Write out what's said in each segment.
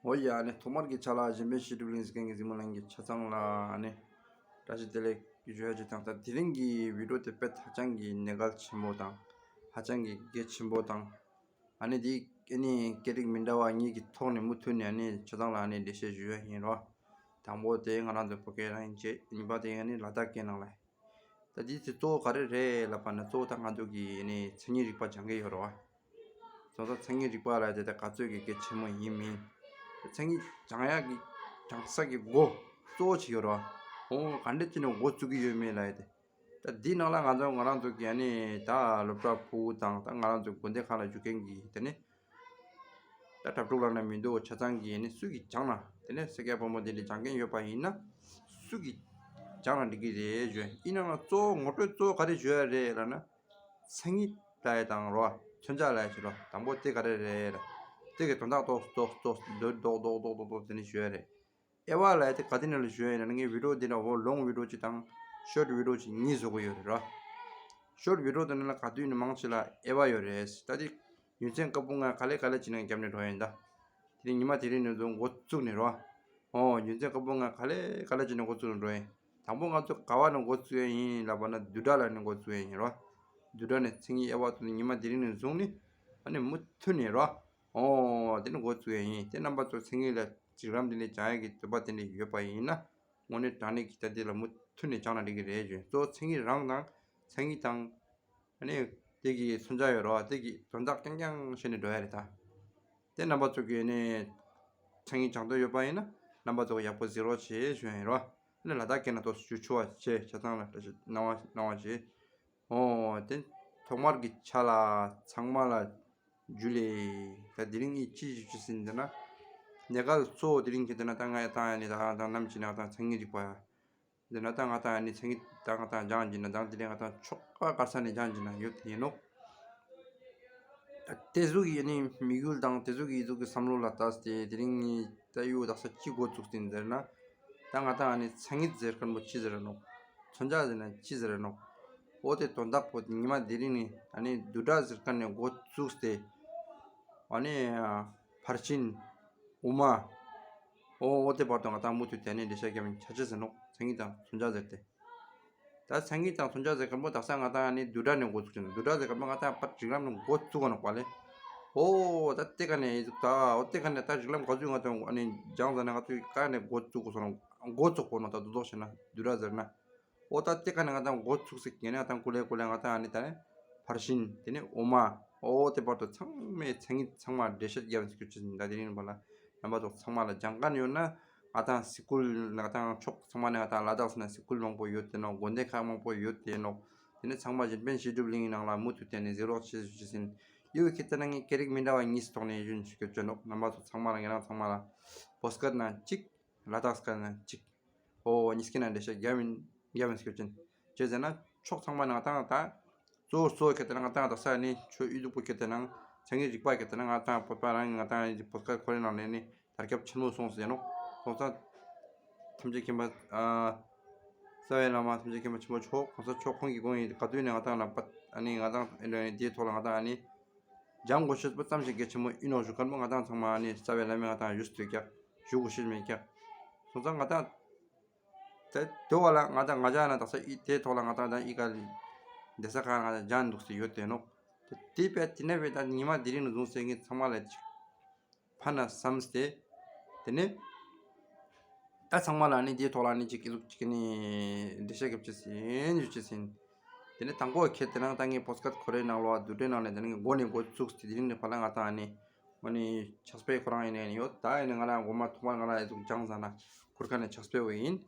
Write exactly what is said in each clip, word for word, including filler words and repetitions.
འོ་ཡ། ཨ་ནི་ཐོག་མར་གྱི་ཆ་ལ་གཞན་ཕན་བཤད་སྒྲུབ་གླིང་ཟེར་མཁན་གྱི་གཟིགས་མོ་ལྷན་རྒྱས་ཆ་ཚང་ལ་ཨ་ནི་བཀྲ་ཤིས་བདེ་ལེགས་ཞུ་ཡ་ཅིག་དང་། ད་དེ་རིང་གི་བི་ཌིའོ་དེ་དཔེ་ཧ་ཅང་གི་གནད་འགག་ཆེན་པོ་དང་ཧ་ཅང་གི་གལ་ཆེན་པོ་དང་། ཨ་ནི་དེ་ཨ་ནི་སྐད་རིགས་མི་འདྲ་བ་གཉིས་ཀྱི་ཐོག་ནས་མུ་མཐུད་ནས་ཨ་ནི་ཆ་ཚང་ལ་ཨ་ནི་འགྲེལ་བཤད་ཞུ་ཡ་ཡིན་རོ། དང་པོ་དེ་ང་རང་ཚོ་བོད་སྐད་རང་བྱས། གཉིས་པ་དེ་ཨ་ནི་ལ་དྭགས་སྐད་ནང་ལ། ད་འདི་ཚོ་གཙོ་བོ་ག་རེ་རེད་ལབ་པ་ན། གཙོ་བོ་ད་ང་ཚོ་གི་ཨ་ནི་མཚན་ཉིད་རིག་པ་སྦྱང་གི་ཡོད་རེད་བ། སོང་ཙང་མཚན་ཉིད་རིག་པ་ལ་དེ་ད་ག་ཚོད་ཀྱི་གལ་ཆེན་མོ་ཡིན་མིན། མཚན་ཉིད་སྦྱང་ཡག་གི་སྦྱང་ས་གི་འགོ་གཙོ་བོ་ཅིག་ཡོད་རེད་བ། འོ་ག་འདྲ་ཅིག་ནས་འགོ་བཙུགས་ཀྱི་ཡོད་མེད་ལབ་ཡ་དེ། ད་འདི་ནང་ལ་ང་ཚོ་ང་རང་ཚོ་གི་ཨ་ནི་ད་སློབ་གྲྭ་ཕྲུ་གུ་དང་ད་ང་རང་ཚོ་དགོན་སྡེ་ཁག་ལ་བཞུགས་མཁན་གྱི་དེ་ནི། ད་གྲྭ་ཕྲུག་ལབ་ན་མི་འདུག་ཆ་ཚང་གིས་ནི་སུ་གིས་སྦྱངས་ན། དེ་ནས་སེར་སྐྱ་ཕོ་མོ་དེ་འདྲ་སྦྱང་མཁན་ཡོད་པ་ཡིན་ན། སུ་གིས་སྦྱངས་ན་འགྲིག་གི་རེད་ཞུ། ཡིན་ནའང་གཙོ་བོ་ངོ་སྤྲོད་གཙོ་བོ་ག་རེ་ཞུ་ཡ་རེད་ལབ་ན། མཚན་ཉིད་ལབ་ཡ་དང་རོ། མཚོན་བྱ་ལབ་ཡ་ཞིག་རོ། དང་པོ་དེ་ག་རེ་རེད་ལབ། དེ་གི་དོན་དག་ཏོག་ཏོག་ཏོག་ཏོག་ཏོག་ཏོག་ཏོག་ཏོག་ཏོག་དེ་ནས་ཞུ་ཡ་རེད། དབྱེ་བ་ལབ་ཡ་དེ་ག་དེ་ནས་ལ་ཞུ་ཡ་ཡིན་ན། ངས་བི་ཌིའོ་འདི་འདྲ་བོ་ལོང་བི་ཌིའོ་གཅིག་དང་ཤོར་བི་ཌིའོ་གཅིག་གཉིས་བཟོ་གི་ཡོད་རེད་རོ། ཤོར་བི་ཌིའོ་དེ་ནས་ལ་ག་དུས་ནས་མང་ཆེ་ལ་དབྱེ་བ་ཡོད་རེད། ད་དེ་ཡོན་ཚད་ཀ་བུ་ང་ག་ལེ་ག་ལེ་བྱས་ནས་བརྒྱབ་ནས་འགྲོ་ཡིན་ད། དེ་རིང་ཉི་མ་དེ་རིང་ནས་བཟུང་འགོ་བཙུགས་ནས་རོ། ཨོ་ཡོན་ཚད་ཀ་བུ་ང་ག་ལེ་ག་ལེ་བྱས་ནས་འགོ་བཙུགས་ནས་འགྲོ་ཡིན། དང་པོ་ང་ཚོ་ག་བ་ནས་འགོ་བཙུགས་ཡ་ཡིན་ལབ་པ་ན་བསྡུས་གྲྭ་ལ་ནས་འགོ་བཙུགས་ཡ་ཡིན་རོ། བསྡུས་གྲྭ་ནས་མཚན་ཉིད་དབྱེ་བ་དེ་ཉི་མ་དེ་རིང་ནས་བཟུང་ནས་ཨ་ནི་མུ་མཐུད་ནས་རོ། ཨོ་དེ་ནས་འགོ་བཙུགས་ཡ་ཡིན། དེ་རྣམ་པ་ཚོ་མཚན་ཉིད་ལ་རིགས་ལམ་དེ་འདྲ་སྦྱང་ཡ་གི་འདོད་པ་དེ་འདྲ་ཡོད་པ་ཡིན་ན། དངོས་གནས་དྲང་གནས་ཀྱི་ད་འདི་ལ་མུ་མཐུད་ནས་སྦྱངས་ན་འགྲིག་གི་རེད་ཞུ། གཙོ་བོ་མཚན་ཉིད་རང་དང་མཚན་ཉིད་དང་། ཨ་ནི་དེ་གི་མཚོན་བྱ་ཡོད་རོ། དེ་གི་དོན་དག་རྐྱང་རྐྱང་བཤད་ནས་འགྲོ་ཡ་རེད་ད། དེ་རྣམ་པ་ཚོ་གི་ནི་མཚན་ཉིད་སྦྱང་འདོད་ཡོད་པ་ཡིན་ན་རྣམ་པ་ཚོ་ཡག་པོ་གཟིགས་རོགས་བྱེད་ཞུ་ཡ་ཡིན་རོ། ཨ་ནི་ལ་དྭགས་སྐད་ནང་དུ་ཞུ་ཆོག་པ་བྱེད། ཆ་ཚང་ལ་བཀྲ་ཤིས་གནང་བ་གནང་བ་བྱེད། ཨོ་དེ་ཐོག་མར་གྱི་ཆ་ལ་ཚང་མ་ལ་འཇུ་ལེ། ད་དེ་རིང་ངས་ཅི་ཞུ་རྒྱུ་ཟིན་ཟེར་ན། གནད་འགག་གཙོ་བོ་དེ་རིང་གི་དེ་ན་ད་ང་ཡ་ཏང་ཡ་ནི་ད་ང་ཏང་ནམ་ཅི་ན་ད་མཚན་ཉིད་རིག་པ་ཡ། དེ་ན་ད་ང་ཏང་ཡ་ནི་མཚན་ཉིད་ད་ང་ཏང་སྦྱང་གི་ན་ད་དེ་རིང་ང་ཏང་ཕྱོགས་ག་ག་ས་ནས་སྦྱང་གི་ན་ཡོད་དེ་ཡིན་ནོ། ད་དེ་ཟུག་གི་ནི་དམིགས་ཡུལ་དང་དེ་ཟུག་གི་ཡི་ཟུག་གི་བསམ་བློ་ལ་ལྟས་ཏེ་དེ་རིང་ངས་ད་ཡུ་དག་ས་ཅི་འགོ་བཙུགས་ཟིན་ཟེར་ན། ད་ང་ཏང་ཡ་ནི་མཚན་ཉིད་ཟེར་མཁན་པོ་ཅི་ཟེར་ནོ། མཚོན་བྱ་ཟེར་ན་ཅི་ཟེར་ནོ། འོ་དེ་དོན་དག་པོ་དེ་ཉི་མ་དེ་རིང་ནས་ཨ་ནི་བསྡུས་གྲྭ་ཟེར་མཁན་ནས་འགོ་བཙུགས་ཏེ། ཨ་ནི་ཕར་ཕྱིན་དབུ་མ། འོ་འོ་དེ་བར་དུ་ང་ཏང་མུ་མཐུད་དེ་ནས་འགྲེལ་བཤད་རྒྱབ་མིན་ཆ་ཅེས་ཟེར་ནོ། མཚན་ཉིད་དང་མཚོན་བྱ་ཟེར་ཏེ། ད་མཚན་ཉིད་དང་མཚོན་བྱ་ཟེར་མཁན་པོ་དག་ས་ང་ཏང་ཨ་ནི་བསྡུས་གྲྭ་ནས་འགོ་བཙུགས་ཀྱི་ཡོད། བསྡུས་གྲྭ་ཟེར་མཁན་པོ་ང་ཏང་ཕར་རིགས་ལམ་ནས་འགོ་བཙུགས་ག་ནོག་པ་ལེ། འོ་ད་དེ་ག་ནས་ཡིན་ད། འོ་དེ་ག་ནས་ད་རིགས་ལམ་ག་ཚོད་ང་ཏང་ཨ་ནི་སྦྱངས་ཟ་ན་ང་ཚོས་ག་ནས་འགོ་བཙུགས་དགོས་སོང་ན། འགོ་བཙུགས་དགོས་ནོ་ད་དུ་དོག་བྱས་ན་བསྡུས་གྲྭ་ཟེར་ན། འོ་ད་དེ་ག་ནས་ང་ཏང་འགོ་བཙུགས་ཟེར་གྱི་ནས་ང་ཏང་ཀུ་ལེ་ཀུ་ལེ་ང་ཏང་ཨ་ནི་ད་ནི་ཕར་ཕྱིན་དེ་ནས་དབུ་མ། འོ་དེ་བར་དུ་ཚང་མས་མཚན་ཉིད་ཚང་མ་འགྲེལ་བཤད་རྒྱབ་ཟེར་རྒྱུ་ཅི་ཟིན་ད་དེ་རིང་བ་ལ་རྣམ་པ་ཚོ་ཚང་མ་ལ་སྦྱང་མཁན་ཡོད་ན། ང་ཏང་སི་ཀུལ་ང་ཏང་ཕྱོགས་ཚང་མ་ནས་ང་ཏང་ལ་དྭགས་ཟེར་ན་སི་ཀུལ་མང་པོ་ཡོད་དེ་ནོ། དགོན་སྡེ་ཁག་མང་པོ་ཡོད་དེ་ནོ། དེ་ནས་ཚང་མ་གཞན་ཕན་བཤད་སྒྲུབ་གླིང་ནང་ལ་མུ་མཐུད་དེ་ནས་གཟིགས་རོགས་བྱེད་ཟེར་རྒྱུ་ཅི་ཟིན། ཡུལ་གྱི་ལྟ་ན་ངས་སྐད་རིགས་མི་འདྲ་བ་གཉིས་ཐོག་ནས་ཞུ་རྒྱུ་ཅི་ནོ། རྣམ་པ་ཚོ་ཚང་མ་ལ་ངེད་རང་ཚང་མ་ལ་བོད་སྐད་ནང་གཅིག་ལ་དྭགས་སྐད་ནང་གཅིག་འོ་གཉིས་ཀའི་ནང་འགྲེལ་བཤད་རྒྱབ་མིན་རྒྱབ་མིན་ཟེར་གྱིན། ཅི་ཟེར་ན་ཕྱོགས་ཚང་མ་ནས་ང་ཏང་ད་གཙོ་བོ་གཙོ་བོ་ཁྱེར་ཏེ་ན་ང་ཏང་དག་ས་ནི་ཆོས་ཡུལ་སྡུག་པོ་ཁྱེར་ཏེ་ན་མཚན་ཉིད་རིག་པ་ཁྱེར་ཏེ་ན་ང་ཏང་བོད་པ་རང་ང་ཏང་བོད་སྐད་ཁོ་རའི་ནང་ནས་ནི་དར་ཁྱབ་ཆེན་མོ་སོང་ཟེར་ནོ། སོང་ཙང་ཐམས་ཅད་མཁྱེན་པ་ཨ་རྩ་བའི་བླ་མ་ཐམས་ཅད་མཁྱེན་པ་ཆེན་པོ་མཆོག་གོང་ས་མཆོག་ཁོང་གི་དགོངས་ཡིན། ག་དུས་ནས་ང་ཏང་ལ་པ་ཨ་ནི་ང་ཏང་ཨ་ནི་དེའི་ཐོག་ལ་ང་ཏང་ཨ་ནི་སྦྱང་དགོས་ཤེས་པ་ཙམ་ཞིག་གལ་ཆེན་མོ་ཡིན་ནོ་ཞུ་མཁན་པོ་ང་ཏང་ཚང་མ་ཨ་ནི་རྩ་བའི་བླ་མས་ང་ཏང་ཞུས་ཏེ་ཀྱག་ཞུ་དགོས་ཤེས་མེད་ཀྱག་སོང་ཙང་ང་ཏང་དེ་དེ་བ་ལ་ང་ཏང་ང་ཅག་ན་དག་ས་ཨི་དེའི་ཐོག་ལ་ང་ཏང་ད་ཨི་ཀ་ལི་བསྡད་ས་ག་ང་ཏང་སྦྱང་འདུག་སེ་ཡོད་དེ་ནོ། དེ་དེ་བས་དེ་ནས་བས་ད་ཉི་མ་དེ་རིང་ནས་བཟུང་སེ་ངས་ཚང་མ་ལ་ཅིག་ཕན་ན་བསམ་སྟེ། དེ་ནས་ད་ཚང་མ་ལ་ནི་དེའི་ཐོག་ལ་ནི་ཅིག་ཀི་ཟུག་ཅིག་ནི་འགྲེལ་བཤད་རྒྱབ་ཅེས་ཡིན་ཞུ་ཅེས་ཡིན། དེ་ནས་དང་པོ་ཁྱེད་དེ་ནང་ད་ངས་བོད་སྐད་ཁོ་རའི་ནང་ལོགས་བསྡུས་གྲྭའི་ནང་ལས་དེ་ནས་འགོ་ནས་འགོ་བཙུགས་ཏེ་དེ་རིང་ནས་ཕར་ལ་ང་ཏང་ནི་ཨ་ནི་ཕྱག་དཔེ་ཁོ་རང་ཡིན་ནས་ཡོད། ད་ཡིན་ནས་ང་རང་འགོ་མ་ཐོག་མར་ང་རང་ཨེ་ཟུག་སྦྱངས་ཟ་ན་ཁུར་ཁ་ནས་ཕྱག་དཔེ་བོ་ཡིན།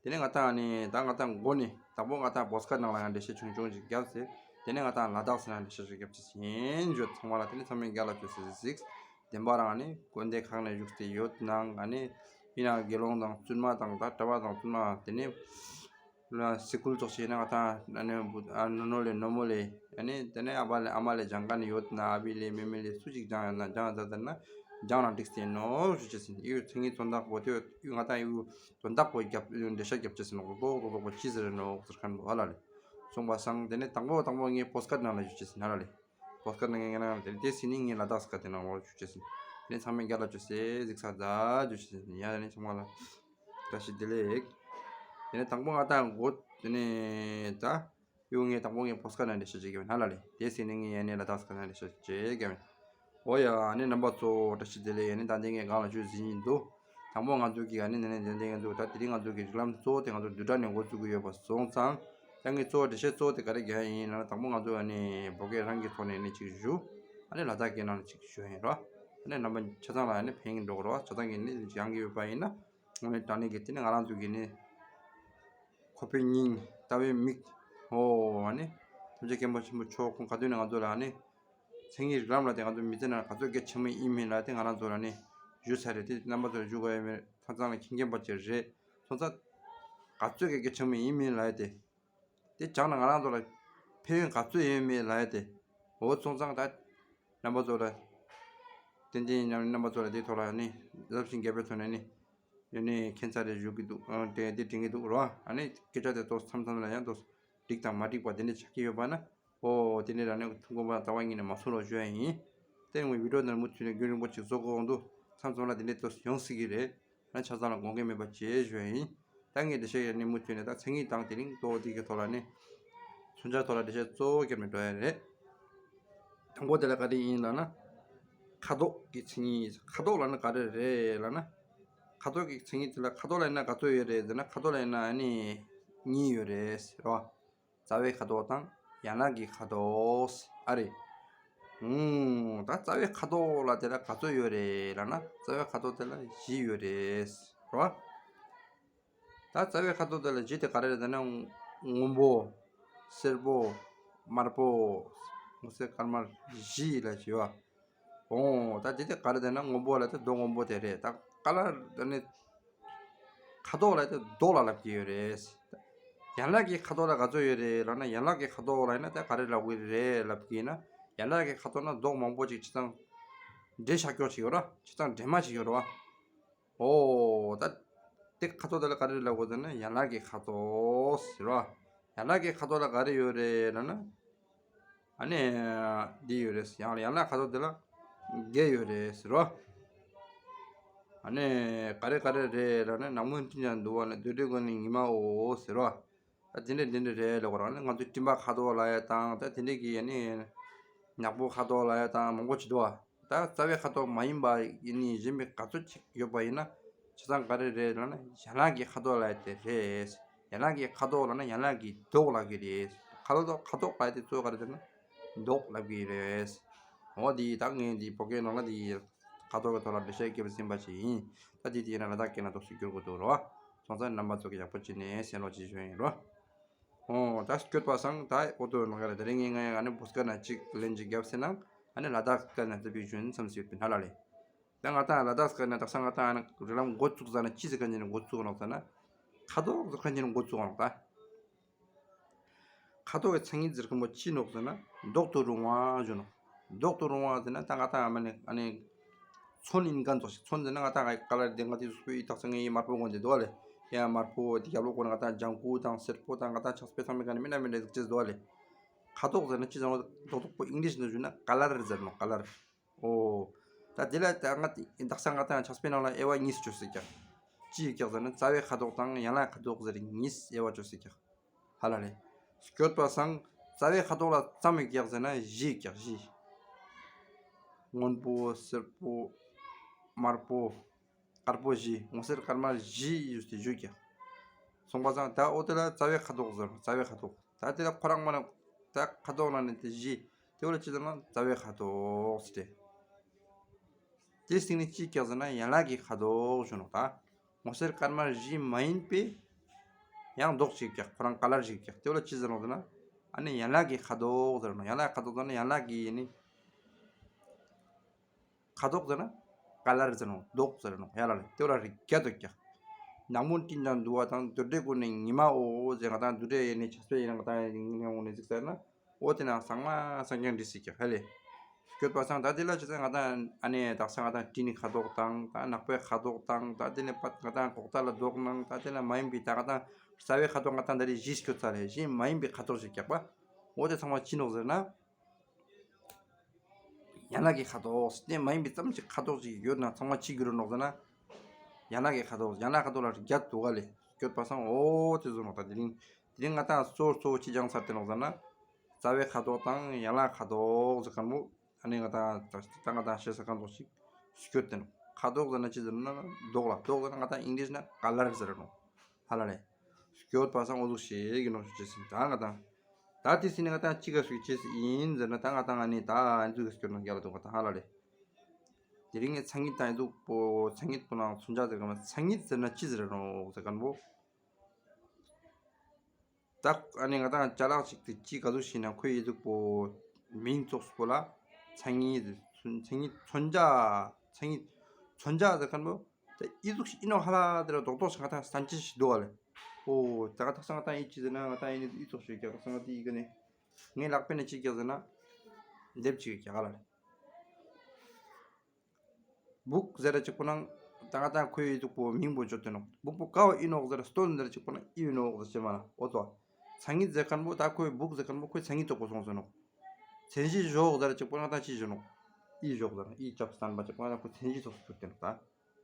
དེ་ནས་ང་ཏང་ཨ་ནི་ད་ང་ཏང་འགོ་ནས་དང་པོ་ང་ཏང་བོད་སྐད་ནང་ལ་ཡང་འགྲེལ་བཤད་ཆུང་ཆུང་ཅིག་རྒྱབ་ཟེར། དེ་ནས་ང་ཏང་ལ་དྭགས་ཟེར་ན་འགྲེལ་བཤད་ཅིག་རྒྱབ་ཅེས་ཡིན་ཞུ། ཚང་མ་ལ་དེ་ནས་ཚང་མས་རྒྱ་ལ་བཅོས་ཟེར་གཟིགས། བདེན་པ་རང་ནི་དགོན་སྡེ་ཁག་ནས་བཞུགས་ཏེ་ཡོད་ནང་ཨ་ནི་ཡིན་ན་དགེ་སློང་དང་བཙུན་མ་དང་ད་གྲྭ་པ་དང་བཙུན་མ་དེ་ནས་ལ་སི་ཀུལ་ཙོགས་ཤིག་ཡིན་ན་ང་ཏང་ཨ་ནི་བུ་ཨ་ནུ་ནོ་ལེ་ནོ་མོ་ལེ་ཨ་ནི་དེ་ནས་ཨ་ཕ་ལེ་ཨ་མ་ལེ་སྦྱང་ག་ནས་ཡོད་ན་ཨ་བི་ལེ་མེ་མེ་ལེ་སུ་ཅིག་སྦྱང་ཡོད་ན་སྦྱང་ཟ་ཟེར་ན་སྦྱང་ན་འགྲིག་སེ་ནོ་ཞུ་ཅེས་ཡིན། ཡུལ་མཚན་ཉིད་དོན་དག་པོ་དེ་ཡུལ་ང་ཏང་ཡུལ་དོན་དག་པོ་རྒྱབ་འགྲེལ་བཤད་རྒྱབ་ཅེས་ཡིན་ནོ། རྡོག་རྡོག་རྡོག་པོ་ཅི་ཟེར་ནོ་ཟེར་མཁན་པོ་ཨ་ལ་ལེ་གསུངས་པ་སང་དེ་ནས་དང་པོ་དང་པོ་ངས་བོད་སྐད་ནང་ལ་ཞུ་ཅེས་ཡིན་ཨ་ལ་ལེ། བོད་སྐད་ནང་ངས་ང་ནང་དེ་དེ་སི་ནི་ངས་ལ་དྭགས་སྐད་དེ་ནང་ལོགས་ཞུ་ཅེས་ཡིན། དེ་ནས་ཚང་མས་རྒྱ་ལ་བཅོས་སེ་གཟིགས་ས་མཛའ་བཅོས་ཤེས་ཡ། དེ་ནས་ཚང་མ་ལ་བཀྲ་ཤིས་བདེ་ལེགས། དེ་ནས་དང་པོ་ང་ད་འགོ་དེ་ནས་ད་ཡུ་ངས་དང་པོ་ངས་ཕོ་སྐད་ནང་འགྲེལ་བཤད་བྱེད་ཀྱི་ཡོད་ན་ལ་ལས། དེ་ཟིན་ནས་ངས་ཡ་ནས་ལ་དྭགས་སྐད་ནང་འགྲེལ་བཤད་བྱེད་ཀྱི་ཡོད། ཨོ་ཡ། ཨ་ནི་རྣམ་པ་ཚོ་བཀྲ་ཤིས་བདེ་ལེགས། ཨ་ནི་ད་འདི་ངས་སྒང་ལ་ཞུས་ཟིན་ཡིན་འདུག་དང་པོ་ང་ཚོ་གི་ཨ་ནི་ནི་ནི་འདི་འདི་ང་ཚོ་ད་དེ་རིང་ང་ཚོ་གི་རིགས་ལམ་གཙོ་བོ་དེ་ང་ཚོ་བསྡུས་གྲྭ་ནས་འགོ་བཙུགས་ཀྱི་ཡོད་པ་སོང་ཙང་། ད་ངས་གཙོ་བོ་འགྲེལ་བཤད་གཙོ་བོ་དེ་ག་རེ་རྒྱག་ཡིན་ལབ་ན། དང་པོ་ང་ཚོ་ཨ་ནི་བོད་སྐད་རང་གི་ཐོག་ནས་ནི་ཅིག་ཞུ། ཨ་ནི་ལ་དྭགས་སྐད་ནང་ནས་ཅིག་ཞུ་ཡིན་རོ། ཨ་ནི་རྣམ་པ་ཆ་ཚང་ལ་ཨ་ནི་ཕན་གྱི་འགྲོ་གི་རོ། ཆ་ཚང་གི་ནི་སྦྱང་གི་ཡོད་པ་ཡིན་ན། དངོས་གནས་དྲང་གནས་ཀྱི་དེ་ནི་ང་རང་ཚོ་གི་ནི་ཁོག་པའི་སྙིང་ལྟ་བའི་མིག་ཨོ་ཨ་ནི་ཐམས་ཅད་མཁྱེན་པ་ཆེན་པོ་མཆོག་ཁོང་ག་དུས་ནས་ང་ཚོ་ལ་ཨ་ནི་མཚན་ཉིད་རིགས་ལམ་ལ་དེ་ང་ཚོ་མི་ཚེ་ནང་ག་ཚོད་གལ་ཆེན་པོ་ཡིན་མིན་ལ་དེ་ང་རང་ཚོ་ལ་ནི་ཞུ་ཚར་རེད། དེ་རྣམ་པ་ཚོ་ལ་ཞུ་དགོས་ཡ་མེད། ཐ་ཚང་ལ་མཁྱེན་མཁྱེན་པ་ཅིག་རེད། སོང་ཙང་ག་ཚོད་གལ་གལ་ཆེན་པོ་ཡིན་མིན་ལ་ཡ་དེ། དེ་སྦྱངས་ན་ང་རང་ཚོ་ལ་ཕན་ཡོན་ག་ཚོད་ཡོད་མེད་ལབ་ཡ་དེ། འོ་སོང་ཙང་ད་རྣམ་པ་ཚོ་ལ་ཏན་ཏན་ཡང་རྣམ་པ་ཚོ་ལ་དེའི་ཐོག་ལ་ནི་རླབས་ཆེན་རྒྱལ་པོའི་ཐོག་ནས་ནི་ཡོད་ནི་ཁྱད་མཚར་རེ་ཞུ་གི་འདུག་ཨ་དེ་དེ་དྲན་གི་འདུག་རོ། ཨ་ནི་སྐད་ཆ་དེ་ཏོག་མཚམས་མཚམས་ལ་ཡང་ཏོག་འགྲིག་དང་མ་འགྲིག་པ་དེ་འདྲ་ཆགས་ཀྱི་ཡོད་པ་ན། ཨོ་དེ་འདྲ་རང་ནི་ཐུགས་དགོངས་པ་ལྟ་བ་ཉིད་ནས་མ་སོང་རོགས་ཞུ་ཡ་ཡིན། དེ་ངོས་བི་ཌིའོ་འདིར་མུ་མཐུད་ནས་རྒྱུན་རིང་པོ་ཅིག་བཟོ་དགོས་འོང་དུས་མཚམས་མཚམས་ལ་དེ་འདྲ་ཏོག་ཡོང་སྲིད་ཀྱི་རེད། ང་ཆ་ཚང་ལ་དགོངས་འགལ་མེད་པ་བྱེད་ཞུ་ཡ་ཡིན། ད་ངས་འགྲེལ་བཤད་ཡ་ནི་མུ་མཐུད་ནས་ད་མཚན་ཉིད་དང་དེ་རིང་ཏོག་དེ་གི་ཐོག་ལ་ནི་མཚོན་ཆ་ཐོག་ལ་འགྲེལ་བཤད་གཙོ་བོ་བརྒྱབ་ནས་འགྲོ་ཡ་རེད། དང་པོ་དེ་ལ་ག་རེ་ཡིན་ལབ་ན། ཁ་དོག་གི་མཚན་ཉིད། ཁ་དོག་ལབ་ན་ག་རེ་རེད་ལབ་ན། ཁ་དོག་གི་མཚན་ཉིད་དེ་ལ་ཁ་དོག་ལ་ཡིན་ན་ག་ཚོད་ཡོད་རེད་ཟེར་ན། ཁ་དོག་ལ་ཡིན་ན་ཨ་ནི་གཉིས་ཡོད་རེད་ཟེར་བ། རྩ་བའི་ཁ་དོག་དང་ཡན་ལག་གི་ཁ་དོག་ཨ་རེད། ཨུམ། ད་རྩ་བའི་ཁ་དོག་ལ་དེ་ལ་ག་ཚོད་ཡོད་རེད་ལབ་ན། རྩ་བའི་ཁ་དོག་དེ་ལ་བཞི་ཡོད་རེད་རོ། ད་རྩ་བའི་ཁ་དོག་དེ་ལ་བཞི་དེ་ག་རེ་རེད་ཟེར་ན། སྔོན་པོ། སེར་པོ། དམར་པོ། སྔོ་སེར་དཀར་དམར་བཞི་ལ་བྱེད་པ། ཨོ། ད་དེ་དེ་ག་རེ་རེད་ན། སྔོན་པོ་ལ་དེ་མདོག་སྔོན་པོ་དེ་རེད། ད་ཀ་ལར་དེ་ནི་ཁ་དོག་ལ་དེ་མདོག་ལ་ལབ་ཀྱི་ཡོད་རེད། ཡན་ལག་གི་ཁ་དོག་ལ་ག་ཚོད་ཡོད་རེད་ལབ་ན། ཡན་ལག་གི་ཁ་དོག་ལ་ཡིན་ན་དེ་ག་རེ་ལབ་ཀྱི་རེད་ལབ་ཀྱི་ཡིན་ན། ཡན་ལག་གི་ཁ་དོག་ན་མདོག་མང་པོ་ཅིག་ཆ་ཚང་འདྲེས་ཤ་སྐྱོར་ཅིག་ཡོད་ར། ཆ་ཚང་འདྲེས་མ་ཅིག་ཡོད་ར་བ། ཨོ། ད་དེ་ཁ་དོག་དེ་ལ་ག་རེ་ལབ་དགོས་ཟེར་ན། ཡན་ལག་གི་ཁ་དོག་ཟེར་བ། ཡན་ལག་གི་ཁ་དོག་ལ་ག་རེ་ཡོད་རེད་ལབ་ན། ཨ་ནི་འདི་ཡོད་རེད། ཡང་ཡན་ལག་ཁ་དོག་དེ་ལ་བརྒྱད་ཡོད་རེད་ཟེར་བ། ཨ་ནི་ག་རེ་ག་རེ་རེད་ལབ་ན། ནག་མོ་སྤྲིན་དང་འདུ་བ་ན། དུད་འགྲོའི་མགོ་ནི་ཉི་མའོ་ཟེར་བ། ད་དེ་འདྲ་དེ་འདྲ་རེད་ལབ་དགོས་ར། ཨ་ནི་ང་ཚོ་སྤྲིན་པ་ཁ་དོག་ལབ་ཡ་དང་། ད་དེ་འདྲ་གི་ཨ་ནི་ནག་པོ་ཁ་དོག་ལབ་ཡ་དང་མང་པོ་ཅིག་འདུག་བ། ད་རྩ་བའི་ཁ་དོག་མ་ཡིན་པ་ཡིན་ནི་གཞན་པའི་ག་ཚོད་ཅིག་ཡོད་པ་ཡིན་ན། ཆ་ཚང་ག་རེ་རེད་ལབ་ན། ཡན་ལག་གི་ཁ་དོག་ལབ་ཡ་དེ་རེད། ཡན་ལག་གི་ཁ་དོག་ལབ་ན་ཡན་ལག་གི་མདོག་ལབ་ཀྱི་རེད། ཁ་དོག་ཁ་དོག་ལབ་ཡ་དེ་གཙོ་བོ་ག་རེ་རེད་ན་མདོག་ལབ་ཀྱི་རེད། འོ་དེ་ད་ངས་འདི་བོད་སྐད་ནང་ལ་དེ་ཁ་དོག་གི་ཐོག་ལ་འགྲེལ་བཤད་བརྒྱབ་ཟིན་པ་ཞིག་ཡིན། ད་དེ་དེ་ཡིན་ན་ལ་དྭགས་སྐད་ནང་ཏོག་ཙམ་བསྒྱུར་དགོས་འདུག་རོ། སོང་ཙང་རྣམ་པ་ཚོ་གི་ཡག་པོ་བྱས་ནས་གསན་རོགས་བྱེད་ཞུ་ཡིན་རོ། ཨོ། ད་སྐྱོད་པ་སང་ད་ཨོ་ཏོ་ནང་ག་ལ་དེ་རིང་ངས་ང་ནི་བོད་སྐད་ནང་གཅིག་ལན་གཅིག་བརྒྱབ་ཟིན་ན། ཨ་ནི་ལ་དྭགས་སྐད་ནང་བརྒྱབ་པའི་ཞུ་ཡིན་བསམ་སྲིད་པའི་ཧ་ལ་ལས། ད་ང་ད་ལ་དྭགས་སྐད་ནང་དག་ས་ང་ད་ཨ་ནི་རིགས་ལམ་འགོ་བཙུགས་ས་ན་ཅི་ཟེར་མཁན་ཅིག་ནས་འགོ་བཙུགས་ནོག་ཟེར་ན། ཁ་དོག་ཟེར་མཁན་ཅིག་ནས་འགོ་བཙུགས་ནོག་ད། ཁ་དོག་གི་མཚན་ཉིད་ཟེར་མཁན་པོ་ཅི་ནོག་ཟེར་ན། མདོག་ཏུ་རུང་བ་ཞུ་ནོག་མདོག་ཏུ་རུང་བ་ཟེར་ན་ད་ང་ད་ཨ་མ་ནི་ཨ་ནི། ཚོན་ཡིན་མཁན་ཙོགས་ཤིག་ཚོན་ཟེར་ན་ང་ད་ང་ཀ་ལར་དེ་ང་དེ་གཟུགས་པོའི་དག་ས་ངའི་དམར་པོ་གོན་དེ་འདུག་ལེ། ཡང་དམར་པོ་དེ་རྒྱབ་ལོགས་གོན་ང་ད་ལྗང་ཁུ་དང་སེར་པོ་དང་ང་ད་ཕྱག་དཔེ་ཚང་མའི་ག་ནས་མི་འདྲ་མི་འདྲ་གཟིགས་ཅེས་འདུག་ལེ། ཁ་དོག་ཟེར་ན་ཅི་ཟེར་ན་རྡོག་རྡོག་པོ་ཨིང་ལིཤ་ནང་ཞུས་ན་ཀ་ལར་ཟེར་ནོག་ཀ་ལར། ཨོ། ད་དེ་ལ་ད་ང་དེ་དག་ས་ང་ད་ཕྱག་དཔེ་ནང་ལ་དབྱེ་བ་གཉིས་སུ་ཕྱེ་ཀྱག་ཅི་ཡོད་ཀྱག་ཟེར་ན་རྩ་བའི་ཁ་དོག་དང་ཡན་ལག་ཁ་དོག་ཟེར་གཉིས་དབྱེ་བ་ཕྱེ་ཀྱག་ཧ་ལ་ལས། སྐྱོད་པ་སང་རྩ་བའི་ཁ་དོག་ལ་ཙམ་ཡོད་ཀྱག་ཟེར་ན་བཞི་ཡོད་ཀྱག་བཞི། སྔོན་པོ་སེར་པོ་དམར་པོ་དཀར་པོ་བཞི། སྔོ་སེར་དཀར་དམར་བཞི་ཡོད་དེ་བཞི་ཡོད་ཀྱག་སོང་པ་སང་ད་ཨོ་དེ་ལ་རྩ་བའི་ཁ་དོག་ཟེར། རྩ་བའི་ཁ་དོག་ད་དེ་ལ་ཁོ་རང་མ་ན་ད་ཁ་དོག་ནང་ནས་དེ་བཞི། དེ་བ་ལ་ཅི་ཟེར་ན་རྩ་བའི་ཁ་དོག་ཟེར་ཏེ། དེ་སྟེང་ནས་ཅི་ཡོད་ཀྱག་ཟེར་ན་ཡན་ལག་གི་ཁ་དོག་ཞུ་ནོག་ད། སྔོ་སེར་དཀར་དམར་བཞི་མ་ཡིན་པའི་ཡང་མདོག་ཅིག་ཀྱག་ཁོ་རང་ཀ་ལར་ཅིག་ཀྱག་དེ་བ་ལ་ཅི་ཟེར་ནོག་ཟེར་ན། ཨ་ནི་ཡན་ལག་གི་ཁ་དོག་ཟེར་ནོག་ཡན་ལག་ཁ་དོག་ཟེར་ན་ཡན་ལག་གི་ནི། ཁ་དོག་ཟེར་ན་ཀ་ལར་ཟེར་ནོག་མདོག་ཟེར་ནོག་ཡ་ལ་ལ་དེ་བ་ལ་རིགས་བརྒྱད་དུ་ཀྱག་ནག་མོ་སྤྲིན་དང་འདུ་བ་དང་། དུད་འགྲོའི་མགོ་ནི་ཉི་མའོ་ཟེར། ང་དང་དུད་འགྲོ་ཡིན་ནི་ཆ་སྤེ་ཡིན་ན་ང་དང་ཡིན་ནི་འོང་ནི་ཟིག་ཟེར་ན། འོ་དེ་ན་ཚང་མ་སངས་རྒྱས་འདྲི་སྲིད་ཀྱི་ཧ་ལས། སྐྱོད་པ་སང་ད་དེ་ལ་ཅི་ཟེར་ང་དང་ཨ་ནི་དག་ས་ང་དང་སྤྲིན་ནི་ཁ་དོག་དང་ད་ནག་པོའི་ཁ་དོག་དང་ད་དེ་ནས་པ་ང་དང་གོག་ཏ་ལ་མདོག་ནང་ད་དེ་ལ་མ་ཡིན་པའི་ད་ང་དང་རྩ་བའི་ཁ་དོག་ང་དང་ད་རེས་བཞི་སྐྱོད་ཚར་རེད། བཞི་མ་ཡིན་པའི་ཁ་དོག་ཞིག་རྒྱག་པ། འོ་དེ་ཚང་མ་ཅི་ནོག་ཟེར་ན། ཡན་ལག་གི་ཁ་དོག་དེ་མ་ཡིན་པའི་ཙམ་ཞིག་ཁ་དོག་ཅིག་ཡོད་ན་ཚང་མ་ཅི་གྱུར་ནོག་ཟེར་ན། ཡན་ལག་གི་ཁ་དོག་ཡན་ལག་ཁ་དོག་ལ་རྒྱ་དུ་ག་ལས་སྐྱོད་པ་སང་འོ་དེ་བཟོ་ནོག་ད་དེ་རིང་དེ་རིང་ང་ཏང་གཙོ་བོ་གཙོ་བོ་ཅི་སྦྱངས་ཚར་ཏེ་ནོག་ཟེར་ན། རྩ་བའི་ཁ་དོག་དང་ཡན་ལག་ཁ་དོག་ཟེར་མཁན་པོ། ཨ་ནི་ང་ཏང་ད་ང་ཏང་ཤེས་ས་གང་དོག་ཅིག་སྐྱོད་དེ་ནོག་ཁ་དོག་ཟེར་ན་ཅི་ཟེར་ན་མདོག་ལ་མདོག་ཟེར་ན་ང་ཏང་ཨིང་ལིཤ་ན་ཀ་ལར་ཟེར་ནོག་ཧ་ལ་ལས། སྐྱོད་པ་སང་འོ་ཟུག་ཞིག་གི་ནོག་ཅེས་ཟེར་ད་ང་ཏང་། ད་དེ་སྲིད་ནས་ང་ཏང་ཅི་ག་ཟུག་ཅེས་ཡིན་ཟེར་ན་ད་ང་ཏང་ཨ་ནི་ད་ཨ་ནི་ཟུག་གི་སྐྱོད་ན་རྒྱ་ལ་འདུག་པ་ད་ཧ་ལ་ལས། དེ་རིང་ངས་མཚན་ཉིད་དང་ཨེ་ཟུག་པོ་མཚན་ཉིད་པོ་ནང་མཚོན་ཆ་ཟེར་ག་མ་མཚན་ཉིད་ཟེར་ན་ཅི་ཟེར་ར་ནོག་ཟེར་མཁན་པོ། ད་ཨ་ནི་ང་ཏང་ཅ་ལག་ཅིག་དེ་ཅི་ག་ཟུག་ཞིག་ན་ཁོའི་ཨེ་ཟུག་པོ་མིང་ཙོགས་པོ་ལ་མཚན་ཉིད་མཚན་ཉིད་མཚོན་ཆ་མཚན་ཉིད་མཚོན་ཆ་ཟེར་མཁན་པོ། ད་ཨི་ཟུག་ཞིག་ཨིན་ནོག་ཧ་ལ་དེ་ལ་རྡོག་རྡོག་ཞིག་ང་ཏང་སན་ཅི་ཞིག་འདུག་ག་ལེ། ཨོ་ད་ག་ཐག་སང་ང་ཏང་ཨི་ཅི་ཟེར་ན་ང་ཏང་ཨི་ནི་ཨི་ཙོགས་ཞིག་རྒྱག་སང་ང་ཏི་ཨི་ག་ནི་ངའི་ལག་པའི་ནི་ཅི་རྒྱག་ཟེར་ན་དེབ་ཅིག་རྒྱག་ག་ལ་ལེ། སྦུག་ཟེར་ར་ཅིག་པོ་ནང་ད་ང་ཏང་ཁོའི་ཨི་ཟུག་པོ་མིང་པོ་བརྗོད་དེ་ནོག་སྦུག་པོ་ཀ་བ་ཨིན་ནོག་ཟེར་སྟོན་ཟེར་ར་ཅིག་པོ་ནང་ཨི་ཨིན་ནོག་ཟེར་ཅེ་མ་ལ་ཨོ་ཙོ། མཚན་ཉིད་ཟེར་མཁན་པོ་ད་ཁོའི་སྦུག་ཟེར་མཁན་པོ་ཁོའི་མཚན་ཉིད་ཙོགས་པོ་སོང་ཟེར་ནོག་མཚན་གཞི་བཞག་ཟེར་ར་ཅིག་པོ་ནང་ད་ཅི་བཞག་ནོག་ཨི་བཞག་ཟེར་ཨི་ཅབ་སྟན་པ་ཅིག་པོ་ནང་ཁོའི་མཚན་གཞི་ཙོགས་སུ་གྱུར་ཏེ་ནོག་ད།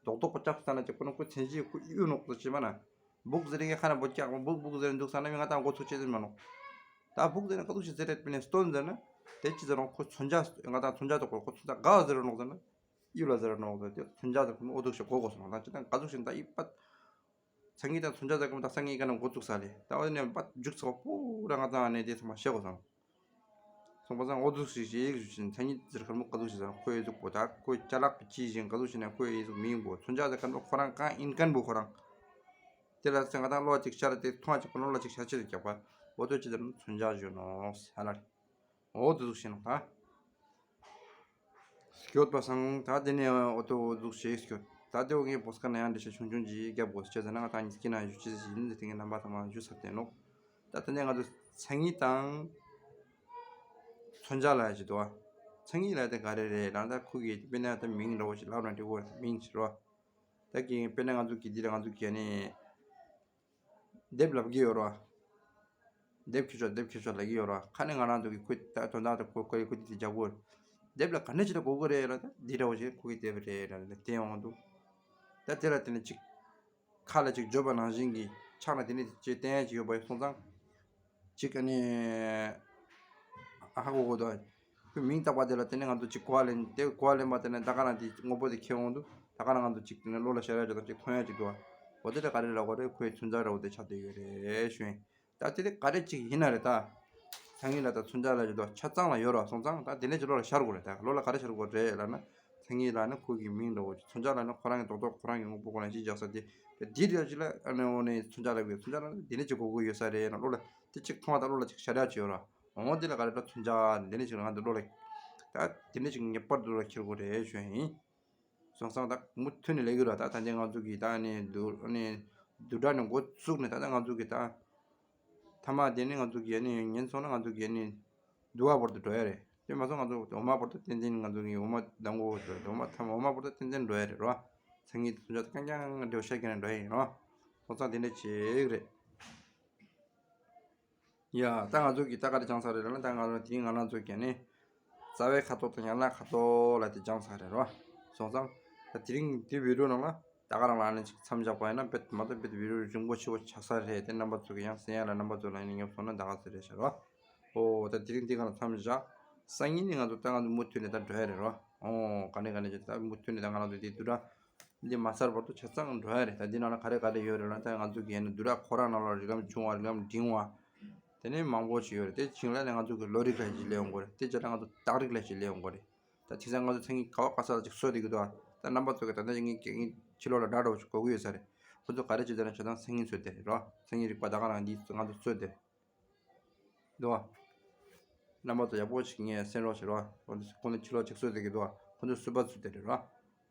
རྡོག་རྡོག་པོ་ཅབ་སྟན་ན་ཅིག་པོ་ནང་ཁོའི་མཚན་གཞི་ཁོ་ཨི་ཨིན་ནོག་ཟེར་ཅེ་མ་ན། སྦུག་ཟེར་གི་ཁ་ན་པོ་ཀྱག་སྦུག་སྦུག་ཟེར་འདུག་ས་ན་མི་ང་ཏང་མགོ་ཚུགས་ཅེ་ཟེར་མ་ནོག་ད་སྦུག་ཟེར་ན་ག་ཟུག་ཞིག་ཟེར་རེད་པས་ནས་སྟོན་ཟེར་ན། དེ་ཅི་ཟེར་རུང་ཁོ་མཚོན་ཆ་ང་ཏང་མཚོན་ཆ་དོག་པོ་ཁོ་མཚོན་ཆ་ག་ཟེར་རུང་ཟེར་ན། ཨི་ལ་ཟེར་རུང་ཟེར་དེ་མཚོན་ཆ་ཟེར་ཁོ་ནི་ཨོ་ཐུག་ཞིག་གོ་གོ་སོང་ད་ཅི་ད་ག་ཟུག་ཞིག་ད་ཨི་པ། མཚན་ཉིད་དང་མཚོན་ཆ་ཟེར་གོ་མ་ད་སང་ངེ་ག་ན་མགོ་བཙུགས་ས་ལེ། ད་འོ་ནས་པ་མཇུག་ཚོགས་པོ་ར་ང་ཏང་ནས་དེ་ཚང་མ་ཤེས་གོ་སོང་། སོང་པ་སང་འོ་ཐུག་ཞིག་ཞིག་ཞུ་ཞིན་མཚན་ཉིད་ཟེར་མཁན་པོ་ག་ཟུག་ཞིག་ཟེར་ཁོའི་གཟུགས་པོ་ད་ཁོའི་ཅ་ལག་གི་ཅི་ཞིག་ག་ཟུག་ཞིག་ན་ཁོའི་གཟུགས་མིང་པོ་མཚོན་ཆ་ཟེར་མཁན་པོ་ཁོ་རང་གང་ཨིན་མཁན་པོ་ཁོ་རང་། དེ་ལ་ང་ཏང་བློ་ཅིག་ཤར་ཏེ་མཐོང་ཅིག་པོ་བློ་ལ་ཅིག་ཤར་ཆེ་རུ་རྒྱག་པ་འོ་ཐུག་ཅི་ཟེར་མཚོན་ཆ་ཞུ་ནོག་ཧ་ལ་རེད། འོ་དེ་ཟུག་ཤེས་ནོག་ད། སྐྱོད་པ་སང་ད་དེ་ནས་འོ་དེ་འོ་ཟུག་ཞིག་སྐྱོད། ད་དེ་འོ་ངས་བོད་སྐད་ནང་ཡང་འགྲེལ་བཤད་ཆུང་ཆུང་ཅིག་རྒྱབ་དགོས་ཟེར་ན་ང་ད་ཉིད་ཀྱི་ནང་ཞུ་ཅི་ཟིན་དེ་ངས་རྣམ་པ་ཚང་མ་ཞུ་ཚར་ཏེ་ནོག་ད་དེ་ནས་ང་ཚོ་མཚན་ཉིད་དང་མཚོན་ཆ་ལ་ཞིག་འདུག་བ། མཚན་ཉིད་ལ་དེ་ག་རེ་རེད་ལ་ད་ཁུ་གི་དཔེར་ན་ད་མིང་འདྲ་བོ་ཞིག་ལབ་ན་འགྲིག་གོ་མིང་ཞིག་རོ། ད་གི་དཔེར་ན་ང་ཚོ་གི་འདི་ལ་ང་ཚོ་གི་ནི། དེབ་ལབ་ཀྱི་ཡོད་རེད་བ། དེབ་ཁྱེར་ཤོག་དེབ་ཁྱེར་ཤོག་ལབ་ཀྱི་ཡོད་རེད་བ། ཁ་ནས་ང་རང་ཚོ་གི་ཁོའི་ད་དོན་དག་དེ་ཁོ་ཁོའི་ཁོ་དེ་དེ་རྒྱག་གོ། དེབ་ལ་ག་འདྲ་ཅིག་ལ་གོ་གི་རེད་ལ་ད་འདི་འདྲ་བོ་ཞིག་ཁོ་གི་དེབ་རེད་ལ་ལ་དེ་ཡོང་འདུག་ད་དེ་ལ་དེ་ནས་ཅིག་ཁ་ལ་ཅིག་བརྗོད་པ་ནང་བཞིན་གྱི་ཕྱག་ན་དེ་ནས་ཅིག་བསྟན་ཡ་ཅིག་ཡོད་པ་སོང་ཙང་། ཅིག་ཨ་ནི། ཨ་ཧ་གོ་གོ་དོ། ཁོའི་མིང་བཏགས་པ་དེ་ལ་དེ་ནས་ང་ཚོ་ཅིག་གོ་བ་ལེན་དེ་གོ་བ་ལེན་པ་དེ་ནས་ད་ག་རང་དེ་དངོས་པོ་དེ་ཁྱེར་འོང་དུས་ད་ག་རང་ང་ཚོ་ཅིག་དེ་ནས་བློ་ལ་ཤར་ཡ་ཅིག་དང་ཅིག་མཐོང་ཡ་ཅིག་འདུག་བ། འོ་དེ་ལ་ག་རེ་ལབ་དགོས་རེད་ཁོའི་མཚོན་ཆ་འདྲ་བོ་དེ་ཆགས་བསྡད་ཡོད་རེད་ཞུ་ཡིན། ད་དེ་དེ་ག་རེ་ཅིག་ཡིན་ན་རེད་ད། མཚན་ཉིད་ལ་ད་མཚོན་ཆ་ལ་ཅིག་འདུག་ཆ་ཚང་ལ་ཡོད་ར་སོང་ཙང་ད་དེ་ནས་ཅིག་བློ་ལ་ཤར་དགོས་རེད་ད་བློ་ལ་ག་རེ་ཤར་དགོས་རེད་ལབ་ན། མཚན་ཉིད་ལ་ནི་ཁོ་གི་མིང་འདྲ་བོ་ཅིག་མཚོན་ཆ་ལ་ནི་ཁོ་རང་གི་རྡོག་རྡོག་ཁོ་རང་གི་དངོས་པོ་ཁོ་རང་ཅིག་རྒྱག་ས་དེ་དེ་འདི་རེད་ཅིག་ལ་ཨ་ནི་འོ་ནི་མཚོན་ཆ་ལ་གི་མཚོན་ཆ་ལ་ནི་དེ་ནས་ཅིག་གོ་དགོས་ཡོད་ས་རེད་ན་བློ་ལ་དེ་ཅིག་མཐོང་བ་ད་བློ་ལ་ཅིག་ཤར་ཡ་ཅིག་ཡོད་ར། འོ་དེ་ལ་ག་རེ་ད་མཚོན་ཆ་འདི་ནས་ཅིག་ང་ཚོ་བློ་ལ་ད་དེ་ནས་ཅིག་ངེས་པར་དུ་བློ་ལ་འཁྱེར་དགོས་རེད་ཞུ་ཡིན། སོང་ཙང་ད་མུ་མཐུད་ནས་ལས་ཀྱི་ར་ད་ད་ནི་ང་ཚོ་གི་ད་ནི་བསྡུ་ནི་བསྡུ་སྒྲ་ནི་འགོ་བཙུགས་ནས་ད་ད་ང་ཚོ་གི་ད་མཐའ་མ་དེ་ནི་ང་ཚོ་གི་ནི་ཉན་སོང་ན་ང་ཚོ་གི་ནི་བསྡུ་བ་བར་དུ་འགྲོ་ཡ་རེད། དེ་མ་སོང་ང་ཚོ་འོ་མ་བར་དུ་ཏན་ཏན་ང་ཚོ་གི་འོ་མ་ལྡང་གོ་འོ་མ་མཐའ་མ་འོ་མ་བར་དུ་ཏན་ཏན་འགྲོ་ཡ་རེད་རོ། མཚན་ཉིད་དེ་ཚོ་ད་རྐྱང་རྐྱང་འགྲེལ་བཤད་ཀྱི་ནི་འགྲོ་ཡ་ཡིན་རོ། སོང་ཙང་དེ་འདྲ་ཅིག་རེད། ཡ་ད་ང་ཚོ་གི་ད་ག་རེ་སྦྱངས་ཚར་རེད་ལབ་ན་ད་ང་ཚོ་དེ་རིང་ང་རང་ཚོ་གི་ནི། རྩ་བའི་ཁ་དོག་དང་ཡན་ལག་ཁ་དོག་ལ་དེ་སྦྱངས་ཚར་རེད་རོ། སོང་ཙང་། ད་དེ་རིང་དེ་བི་ཌིའོ་ནང་ལ་ད་ག་རང་ལ་ནི་ཅིག་མཚམས་བཞག་པ་ཡིན་ན་བེད་མ་གཏོགས་བེད་བི་ཌིའོ་རིང་པོ་ཆེ་བོ་ཆགས་ས་རེད་དེ་རྣམ་པ་ཚོ་གི་ཡང་གསན་ཡ་ལ་རྣམ་པ་ཚོ་ལ་ཡིན་ཉོབ་སོང་ན་ད་ག་ཚོད་རེད་ཤག་རོ། ཨོ་ད་དེ་རིང་འདི་ག་ལ་མཚམས་བཞག་སང་ཉིན་ནི་ང་ཚོ་ད་ང་ཚོ་མུ་མཐུད་ནས་ད་འགྲོ་ཡ་རེད་རོ། ཨོ་ག་ནས་ག་ནས་ཅིག་ད་མུ་མཐུད་ནས་ད་ང་རང་ཚོ་དེ་བསྡུ་ར། འདི་མ་ཚར་བར་དུ་ཆ་ཚང་འགྲོ་ཡ་རེད། ད་འདི་ནང་ལ་ག་རེ་ག་རེ་ཡོད་རེད་ལ་ད་ང་ཚོ་གི་ཡིན་ན་བསྡུ་ར་ཁོ་རང་ནང་ལ་རིགས་ལམ་ཆུང་བ་རིགས་ལམ་འབྲིང་བ། དེ་ནས་མང་པོ་ཞིག་ཡོད་རེད། དེ་བྱིངས་ལ་ནི་ང་ཚོ་གི་ལོ་རིགས་ལ་ཞིག་སླེབས་ཡོང་གི་རེད། དེ་རྗེས་ལ་ང་ཚོ་སྟག་རིགས་ལ་ཞིག་སླེབས་ཡོང་གི་རེད། ད་དེང་སང་ང་ཚོ་མཚན་ཉིད་ག་བ་ག་ས་ལ་ཅིག་གསོལ་བསྡད་ཀྱི་འདུག་ད་རྣམ་པ་ཚོ་གི་ད་ལྟ་ངས་ངས་ཕྱི་ལོགས་ལ་སྒྲ་འདྲ་བོ་ཞིག་གོ་གི་ཡོད་ས་རེད། ཁོ་ཚོ་ག་རེ་བྱེད་ད་ན་བྱེད་སྟངས་མཚན་ཉིད་གསོལ་བསྡད་རེད་རོ། མཚན་ཉིད་རིག་པ་ད་ག་རང་འདི་ང་ཚོ་གསོལ་བསྡད་རེད། འདུག་བ། རྣམ་པ་ཚོ་ཡག་པོ་ཞིག་ངས་གསན་རོགས་བྱེད་རོགས། འོ་འདི་ཁོང་ཚོ་ཕྱི་ལོགས་ཅིག་གསོལ་བསྡད་ཀྱི་འདུག་བ། ཁོང་ཚོ་སུས་པ་ཚུད་བསྡད་རེད་རོགས།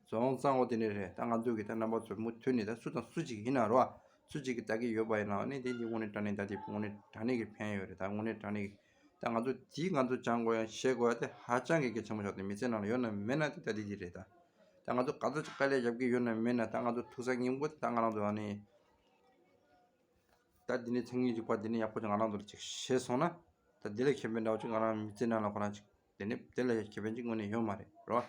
སོང་ཙང་འོ་དེ་ནས་རེད། ད་ང་ཚོ་གི་ད་རྣམ་པ་ཚོ་མུ་མཐུད་ནས་ད་སུ་དང་སུ་ཅིག་ཡིན་ན་རོགས། སུ་ཅིག་གི་ད་གི་ཡོད་པ་ཡིན་ནའང་ནི་དེ་འདི་དངོས་གནས་དྲང་གནས་ད་དེ་དངོས་གནས་དྲང་གནས་ཀྱི་ཕན་ཡོད་རེད། ད་དངོས་གནས་དྲང་གནས་ཀྱི་ད་ང་ཚོ་དེ་ང་ཚོ་སྦྱང་དགོས་ཡ་ཤེས་དགོས་ཡ་དེ་ཧ་ཅང་གི་གལ་ཆེན་པོ་ཆགས་ཏེ་མི་ཚེ་ནང་ལ་ཡོད་ན་མེད་ན་དེ་ད་དེ་དེ་རེད་ད། ད་ང་ཚོ་ག་ཚོད་ཅིག་དཀའ་ལས་རྒྱབ་ཀྱི་ཡོད་ན་མེད་ན་ད་ང་ཚོ་ཐུག་ས་སྙིང་པོ་དེ་ད་ང་རང་ཚོ་ཨ་ནི། ད་འདི་ནས་མཚན་ཉིད་རིག་པ་འདི་ནས་ཡག་པོ་ཅིག་ང་རང་ཚོ་ལ་ཅིག་ཤེས་སོང་ན། ད་འདི་ལས་ཁེ་ཕན་འདྲ་བོ་ཅིག་ང་རང་མི་ཚེ་ནང་ལ་ཁོ་རང་ཅིག་ དེ་ནི་དེ་ལ་ཁེ་ཕན་ཅིག་དངོས་གནས་ཡོད་མ་རེད་རོ།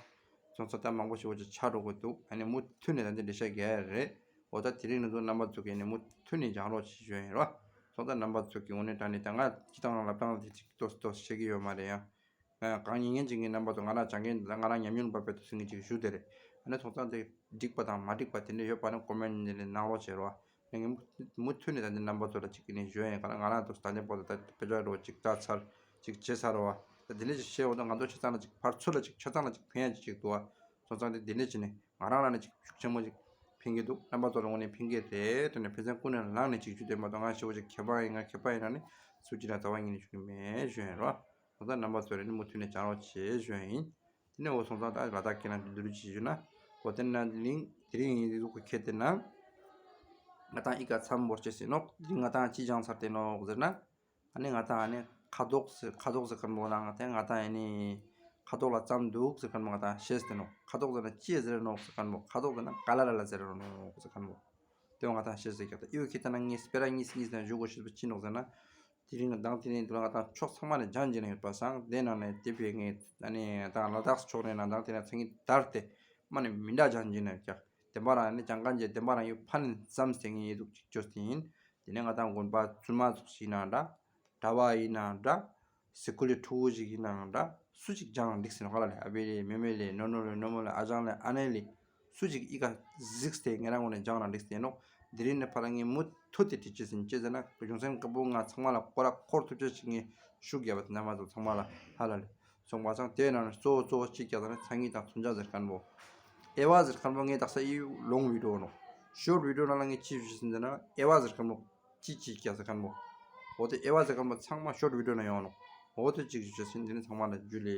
སོང་ཙང་ད་མང་པོ་ཞིག་འོ་ཅིག་ཆགས་འགྲོ་གི་འདུག་ཨ་ནི་མུ་མཐུད་ནས་ད་འདི་འགྲེལ་བཤད་རྒྱག་ཡ་རེད། འོ་ད་དེ་རིང་ང་ཚོ་རྣམ་པ་ཚོ་གིས་ནི་མུ་མཐུད་ནས་སྦྱང་རོགས་བྱེད་ཞུ་ཡིན་རོ། སོང་ཙང་རྣམ་པ་ཚོ་གིས་དངོས་གནས་དྲང་གནས་ད་ང་སྤྱི་བཏང་ལ་ལབ་སྟངས་དེ་ཅིག་ཏོག་ཙམ་ཏོག་ཙམ་ཤེས་ཀྱི་ཡོད་མ་རེད་ཡ། ཨ། གང་ཉན་མཁན་ཅིག་གི་རྣམ་པ་ཚོ་ང་རང་སྦྱང་མཁན་དང་ང་རང་ཉམས་མྱོང་བབས་པའི་ཐོག་སེང་གི་ཅིག་ཞུ་དེ་རེད། ཨ་ནི་ཐོག་ཚང་དེ་འགྲིག་པ་དང་མ་འགྲིག་པ་དེ་འདྲ་ཡོད་པ་ནི་ཀོ་མེན་ཊི་ནས་གནང་རོགས་བྱེད་རོགས། ངས་མུ་མུ་མཐུད་ནས་ད་འདི་རྣམ་པ་ཚོ་ལ་ཅིག་གི་ནས་ཞུ་ཡ་ཡིན། ག་ལ་ང་རང་ཚོ་ད་ལྟའི་བར་དུ་ད་དཔེ་ཆ་རོ་ཅིག་ལྟ་ཚར་ཅིག་བྱེད་ཚར་རོ་བ། ད་དེ་འདྲ་ཅིག་བཤད་འོང་ད་ང་ཚོ་ཆ་ཚང་ལ་ཅིག་ཕར་ཚུར་ལ་ཅིག་ཆ་ཚང་ལ་ཅིག་ཕན་ཡ་ཅིག་ཅིག་འདུག་བ། སོང་ཙང་དེ་འདི་འདྲ་བྱས་ནས་ང་རང་ལ་ནི་ཅིག་ཤུགས་ཆེན་པོ་ཅིག་ཕན་གྱི་འདུག་རྣམ་པ་ཚོ་ལ་དངོས་གནས་ཕན་གྱི་རེད་དྲན་ནས་ཕན་སེམས་ཀུན་ནས་བླངས་ནས་ཅིག་ཞུ་དེ་མ་གཏོགས་ང་ཞེ་པོ་ཅིག་མཁས་པ་ཡིན་ང་མཁས་པ་ཡིན་ན་ནི་སུ་ཅིག་ན་རྩ་བ་ཉིད་ནས་ཞུ་གི་མེད་ཞུ་ཡ་ཡིན་རོ། ད་ལྟ་རྣམ་པ་ཚོ་རེ་ནི་མུ་མཐུད་ནས་སྦྱང་རོགས་བྱེད་ཞུ་ཡ་ཡིན། དེ་ནས་འོ་སོང་ཙང་ད་ལ་དྭགས་སྐད་ནང་བསྡུ་རུབ་བྱེད་ཞུ་ན། འོ་དེ་ན་ལིང་དེ་རིང་ཡིན་དུས་ཁྱེད་དེ་ན། ང་དང་ཨི་ཀ་མཚམས་བོར་ཅེས་ཟེར་ནོག་དེ་རིང་ང་དང་ཅི་སྦྱངས་ཚར་ཏེ་ནོག་ཟེར་ན། ཨ་ནི་ང་དང་ཨ་ནི་ཁ་དོག་ཟེར་ཁ་དོག་ཟེར་མཁན་པོ་ན་ང་དང་ང་དང་ཨ་ནི་ཁ་དོག་ལ་ཙམ་འདུག་ཟེར་མཁན་པོ་ང་དང་ཤེས་ཏེ་ནོག་ཁ་དོག་ཟེར་ན་ཅི་ཟེར་ནོག་ཟེར་མཁན་པོ་ཁ་དོག་ཟེར་ན་ཀ་ལ་ལ་ལ་ཟེར་ནོག་ཟེར་མཁན་པོ། དེ་བ་ང་དང་ཤེས་ཟེར་ཀྱག་ད་ཨི་བོ་ཁྱེད་དེ་ན་ངས་སྤེ་ར་གཉིས་གཉིས་ན་ཞུ་དགོས་ཤེས་པ་ཅི་ནོག་ཟེར་ན། དེ་རིང་ང་དང་དེ་རིང་དུ་ང་དང་ཕྱོགས་ཚང་མ་ནས་སྦྱང་བྱས་ན་ཡོད་པ་སང་དེ་ནང་ནས་དེ་བས་ངས་ཨ་ནི་ད་ལ་དྭགས་ཕྱོགས་ནས་ན་དང་དེ་ན་ཚང་གི་དར་ཏེ་མ་ནས་མི་འདྲ་སྦྱང་བྱས་ན་ཡོད་ཀྱག་དེ་པ་རང་ནི་ཀྱང་གང་ཅེ་དེ་པ་རང་ཡོད་ཕ་ནི་ཙམ་ཟེར་ངས་ཡེ་དུག་ཅིག་བཅོས་ཏེ་ཡིན། དེ་ནས་ང་དང་དགོན་པ་བཙུན་མ་ཚོགས་ཤིག་ཡིན་ན་འདྲ། གྲྭ་པ་ཡིན་ན་འདྲ། སི་ཀུ་ལི་ཕྲུ་གུ་ཞིག་ཡིན་ན་འདྲ། སུ་ཅིག་སྦྱང་འགྲིག་ཟིན་ཧ་ལ་ལས་ཨ་བེ་ལས་མེ་མེ་ལས་ནོ་ནོ་ལས་ནོ་མོ་ལས་ཨ་ཅང་ལས་ཨ་ནེ་ལས། སུ་ཅིག་ཨི་ཀ་གཟིགས་ཏེ་ངེད་རང་ངོ་ནས་སྦྱང་རང་འགྲིག་ཟིན་ནོག་དེ་རིང་ནས་ཕ་ལ་ངས་མུ་མཐུད་དེ་དྲི་ཅི་ཟིན་ཅི་ཟེར་ན་གཞུང་སེམས་སྐུ་པོ་ང་ཚང་མ་ལ་སྐོར་ར་འཁོར་ཐུབ་ཅེས་ཞིག་ངས་ཤུགས་རྒྱབ་པ་དེ་ན་མ་ཚོ་ཚང་མ་ལ་ཧ་ལ་ལས། སོང་བ་སང་དེ་ནང་ནས་གཙོ་བོ་གཙོ་བོ་གཅིག་ཀྱང་ད་ནི་མཚན་ཉིད་དང་མཚོན་བྱ་ཟེར་མཁན་པོ། དབྱེ་བ་ཟེར་མཁན་པོ་ངས་དག་ས་ཨི་ལོང་བི་ཌི་ཡོ་ནོ། ཤོར་བི་ཌི་ཡོ་ནང་ལ་ངས་ཅི་ཞུ་ཟིན་ཟེར་ན་དབྱེ་བ་ཟེར་མཁན་པོ་ཅི་ཅི་ཀྱང་ཟེར་མཁན་པོ། འོ་དེ་དབྱེ་བ་ཟེར་མཁན་པོ་ཚང་མ་ཤོར་བི་ཌི་ཡོ་ནང་ཡོང་ནོ། འོ་དེ་ཅིག་ཞུ་ཟིན་དེ་ནི་ཚང་མ་ལ་འཇུ་ལེ།